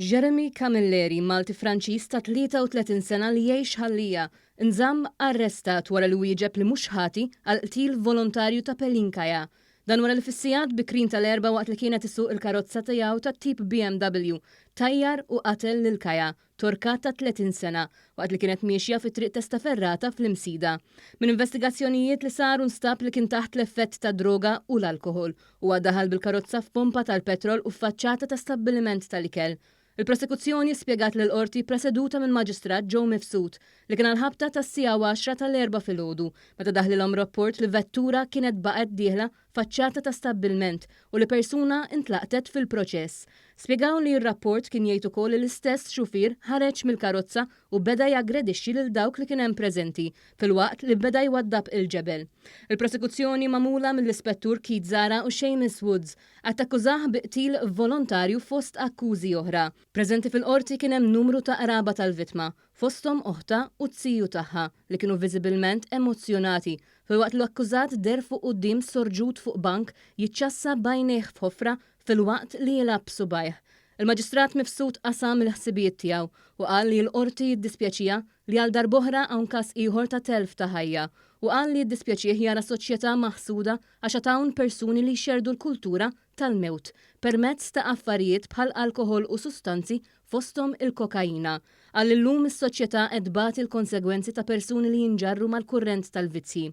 Jeremy Camilleri, Malti Franċiż ta' 33 sena li jgħix Ħal Lija, nżamm arrestat wara li wieġeb li mhux ħati għal qtil volontarju ta' Pelin Kaya. Dan wara li fis-sigħat bikrin tal-Erbgħa waqt li kien qed isuq il-karozza tiegħu tat-tip BMW, tajjar u qatel lil Kaya, Torka ta' 30 sena, waqt li kienet miexja fi Triq Testaferrata fl-Imsida. Minn investigazzjonijiet li saru nstab li kien taħt l-effett tad-droga u l-alkoħol. Huwa daħal bil-karozza f'pompa tal-petrol u f'faċċata ta' stabbiliment tal-ikel. Il-Prosekuzzjoni spjegat lill-Qorti preseduta mill-Maġistrat Joe Mifsud li kien għall-ħabta tas-siegħa u għaxra tal-Erbgħa filgħodu meta daħlilhom rapport li vettura kienet baqgħet dieħla faċċata ta' stabbilment u li persuna ntlaqtet fil-proċess. Spjegaw li r-rapport kien jgħid ukoll li l-istess xufier ħareġ mill-karozza u beda jaggredixxi lil dawk li kien hemm preżenti, filwaqt li beda jwaddab il-ġebel. Il-prosekuzzjoni magħmula mill-Ispettur Keith Zahra u Seamus Woods qed takkużah bi qtil volontarju fost akkużi oħra. Preżenti fil-Qorti kien hemm numru ta' qraba tal-vittma, fosthom oħtha u z-ziju tagħha li kienu viżibilment emozzjonati filwaqt li l-akkużat deher fuq quddiem sorġut fuq bank jiċċassa b'għajnejh f'ħofra filwaqt li jilgħab b'subgħajh. Il-Maġistrat Mifsud qasam il-ħsibijiet tiegħu u qal li l-Qorti jiddispjaċiha li għal darb'oħra hawn każ ieħor ta' telf ta' ħajja u qal li jiddispjaċih jara soċjetà maħsuda għax għad hawn persuni li jxerrdu l-kultura tal-mewt permezz ta' affarijiet bħal alkoħol u sustanzi fosthom il-kokaina. Qal li llum is-soċjetà qed tbati l-konsegwenzi ta' persuni li jinġarru mal-kurrent tal-vizzji.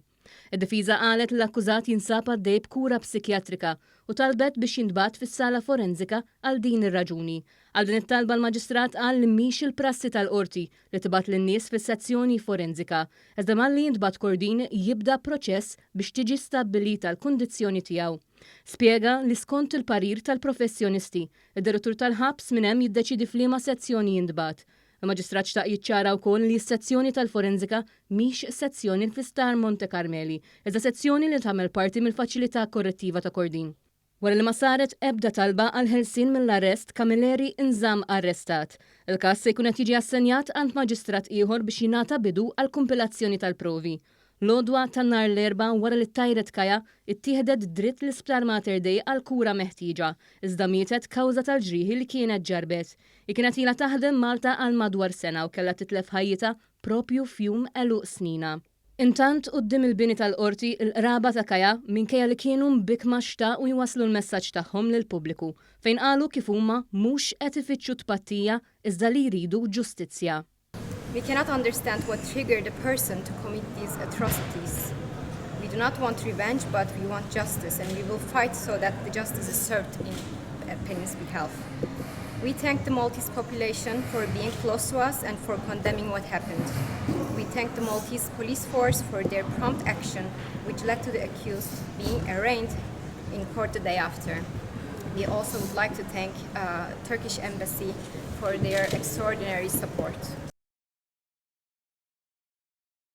Id-difiża qalet li l-akkużat jinsab għaddej b'kura psikjatrika u talbet biex jintbagħat fis-sala forensika għal din ir-raġuni. Għal din it-talba l-Maġistrat qal li mhix il-prassi tal-Qorti li tibgħat lin-nies fis-sezzjoni forensika, iżda malli jintbagħat Kordin jibda proċess biex tiġi stabbilita l-kundizzjoni tiegħu. Spjega li skont il-parir tal-professjonisti, id-Direttur tal-ħabs minn hemm jiddeċiedi f'liema sezzjoni jintbagħat. Il-Maġistrat xtaq jiċċara wkoll li s-sezzjoni tal-forensika mhix sezzjoni fl-Isptar Monte Carmeli, iżda sezzjoni li tagħmel parti mill-Faċilità Korrettiva ta' Kordin. Wara li ma saret ebda talba għall-ħelsien mill-arrest, Camilleri nżamm arrestat. Il-każ se jkun qed jiġi assenjat għand maġistrat ieħor biex jingħata bidu għall-kumpilazzjoni tal-provi. L-għodwa ta' nhar l-Erbgħa wara li ttajret Kaya, ittieħdet dritt l-Isptar Mater Dei għall-kura meħtieġa, iżda mietet kawża tal-ġrieħi li kienet ġarrbet. Hi kienet ilha taħdem Malta għal madwar sena u kellha titlef ħajjitha proprju f'jum għeluq sninha. Intant, quddiem il-bini tal-Qorti, il-qraba ta' Kaya, minkejja li kienu mbikkma xtaqu jwasslu l-messaġġ tagħhom lill-pubbliku, fejn qalu kif huma mhux qed ifittxu tpattija iżda li jridu ġustizzja. We cannot understand what triggered a person to commit these atrocities. We do not want revenge, but we want justice, and we will fight so that the justice is served in Pelin's behalf. We thank the Maltese population for being close to us and for condemning what happened. We thank the Maltese police force for their prompt action, which led to the accused being arraigned in court the day after. We also would like to thank Turkish Embassy for their extraordinary support.